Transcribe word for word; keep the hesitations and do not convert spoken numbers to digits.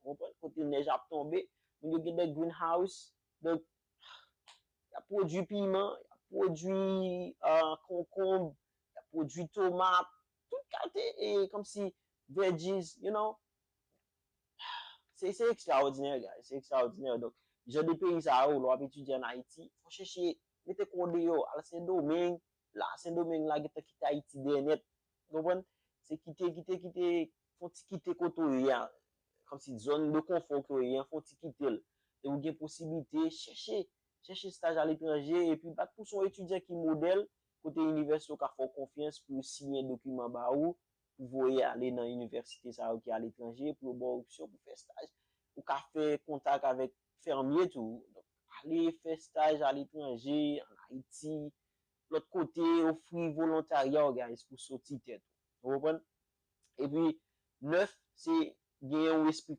Ou konprann? Kote nèj ap tonbe, moun yo gen de greenhouse, donk, y ap pwodui piman, y ap pwodui uh, konkonb, y ap pwodui tomat, tout kalite, e kòmsi veggies, you know, se se ekstraòdinè, guys, se ekstraòdinè. Donk, jan de peyi sa yo, lè w ap etidye an Ayiti, fò chèche mete kò w deyò, al Sendomeng, la Sendomeng la gentan kite Ayiti dèyè nèt. Ou konprann? Se kite, kite, kite, fon ti kite kote w ye a. Kòmsi zòn de konfò ke w ye a, fon ti kite l. E ou gen posiblite, chèche, chèche staj aletranje, epi bat pou se yon etidyan ki modèl, kote inivèsite yo ka fè w konfyans pou yo siyen dokiman ba ou, pou voye ale nan inivèsite sa yo ki aletranje, pou yo ba w opsyon pou fè staj. Ou ka fè kontak avèk fèmye tou. Donk, ale fè staj aletranje, an Ayiti, lòt kote, ofri volontarya w, guys, pou soti tèt ou. Ou konprann? Epi, nèf, se gen yon espri